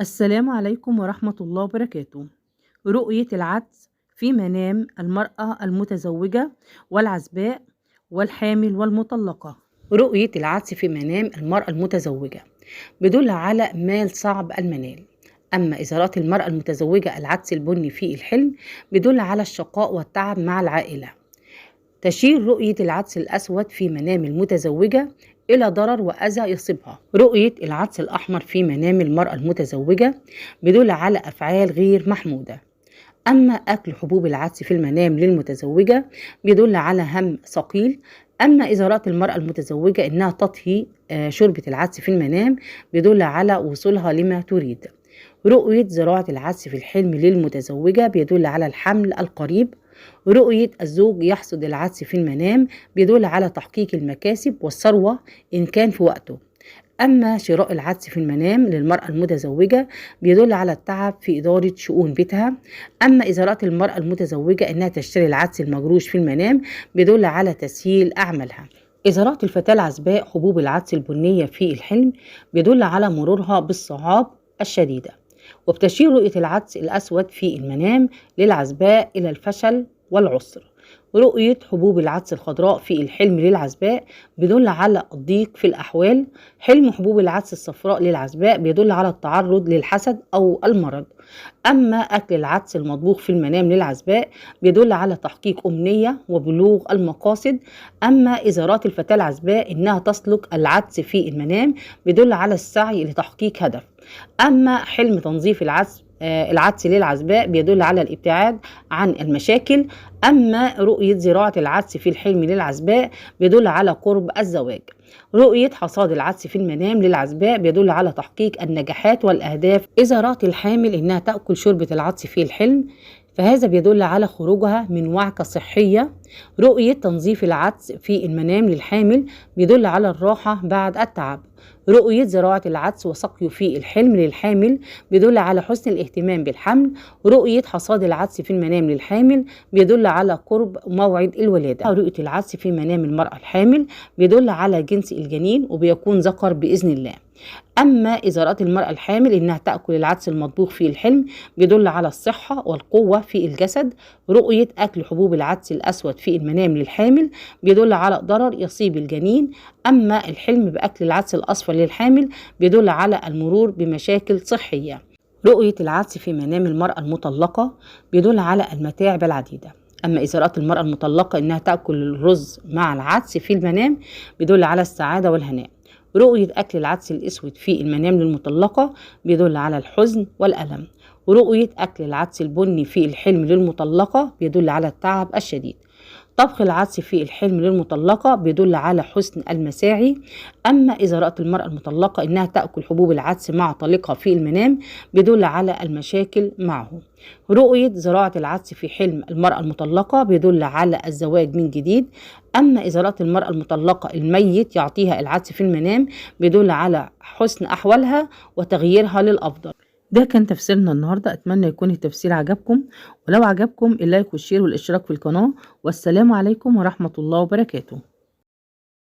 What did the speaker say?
السلام عليكم ورحمة الله وبركاته. رؤية العدس في منام المرأة المتزوجة والعزباء والحامل والمطلقة. رؤية العدس في منام المرأة المتزوجة بيدل على مال صعب المنال. أما إذا رأت المرأة المتزوجة العدس البني في الحلم بيدل على الشقاء والتعب مع العائلة. تشير رؤية العدس الأسود في منام المتزوجة إلى ضرر وأذى يصيبها. رؤية العدس الأحمر في منام المرأة المتزوجة بيدل على أفعال غير محمودة. أما أكل حبوب العدس في المنام للمتزوجة بيدل على هم ثقيل. أما إذا رأت المرأة المتزوجة إنها تطهي شوربة العدس في المنام بيدل على وصولها لما تريد. رؤية زراعة العدس في الحلم للمتزوجة بيدل على الحمل القريب. رؤية الزوج يحصد العدس في المنام بيدل على تحقيق المكاسب والثروة إن كان في وقته. أما شراء العدس في المنام للمرأة المتزوجة بيدل على التعب في إدارة شؤون بيتها. أما إذا رأت المرأة المتزوجة إنها تشتري العدس المجروش في المنام بيدل على تسهيل أعمالها. إذا رأت الفتاة العزباء حبوب العدس البنية في الحلم بيدل على مرورها بالصعاب الشديدة. وبتشير رؤية العدس الأسود في المنام للعزباء إلى الفشل والعسر. رؤية حبوب العدس الخضراء في الحلم للعزباء بيدل على الضيق في الأحوال. حلم حبوب العدس الصفراء للعزباء بيدل على التعرض للحسد أو المرض. أما أكل العدس المطبوخ في المنام للعزباء بيدل على تحقيق أمنية وبلوغ المقاصد. أما إذا رأت الفتاة العزباء إنها تسلق العدس في المنام بيدل على السعي لتحقيق هدف. أما حلم تنظيف العدس للعزباء بيدل على الابتعاد عن المشاكل. أما رؤية زراعة العدس في الحلم للعزباء بيدل على قرب الزواج. رؤية حصاد العدس في المنام للعزباء بيدل على تحقيق النجاحات والأهداف. إذا رأت الحامل إنها تأكل شوربة العدس في الحلم فهذا بيدل على خروجها من وعكة صحية. رؤية تنظيف العدس في المنام للحامل بيدل على الراحة بعد التعب. رؤية زراعة العدس وسقيه في الحلم للحامل بيدل على حسن الاهتمام بالحمل. رؤية حصاد العدس في المنام للحامل بيدل على قرب موعد الولادة. رؤية العدس في منام المرأة الحامل بيدل على جنس الجنين وبيكون ذكر بإذن الله. أما إذا رأت المرأة الحامل إنها تأكل العدس المطبوخ في الحلم بيدل على الصحة والقوة في الجسد. رؤية أكل حبوب العدس الأسود في المنام للحامل بيدل على ضرر يصيب الجنين. أما الحلم بأكل العدس الأصفر للحامل بيدل على المرور بمشاكل صحية. رؤية العدس في منام المرأة المطلقة بيدل على المتاعب العديدة. أما إذا رأت المرأة المطلقة إنها تأكل الرز مع العدس في المنام بيدل على السعادة والهناء. رؤية أكل العدس الأسود في المنام للمطلقة بيدل على الحزن والألم. ورؤية أكل العدس البني في الحلم للمطلقة بيدل على التعب الشديد. طبخ العدس في الحلم للمطلقة بيدل على حسن المساعي. أما إذا رأت المرأة المطلقة إنها تأكل حبوب العدس مع طليقها في المنام بيدل على المشاكل معه. رؤية زراعة العدس في حلم المرأة المطلقة بيدل على الزواج من جديد. أما إذا رأت المرأة المطلقة الميت يعطيها العدس في المنام بيدل على حسن أحوالها وتغييرها للأفضل. ده كان تفسيرنا النهاردة. أتمنى يكون التفسير عجبكم، ولو عجبكم اللايك والشير والاشتراك في القناة. والسلام عليكم ورحمة الله وبركاته.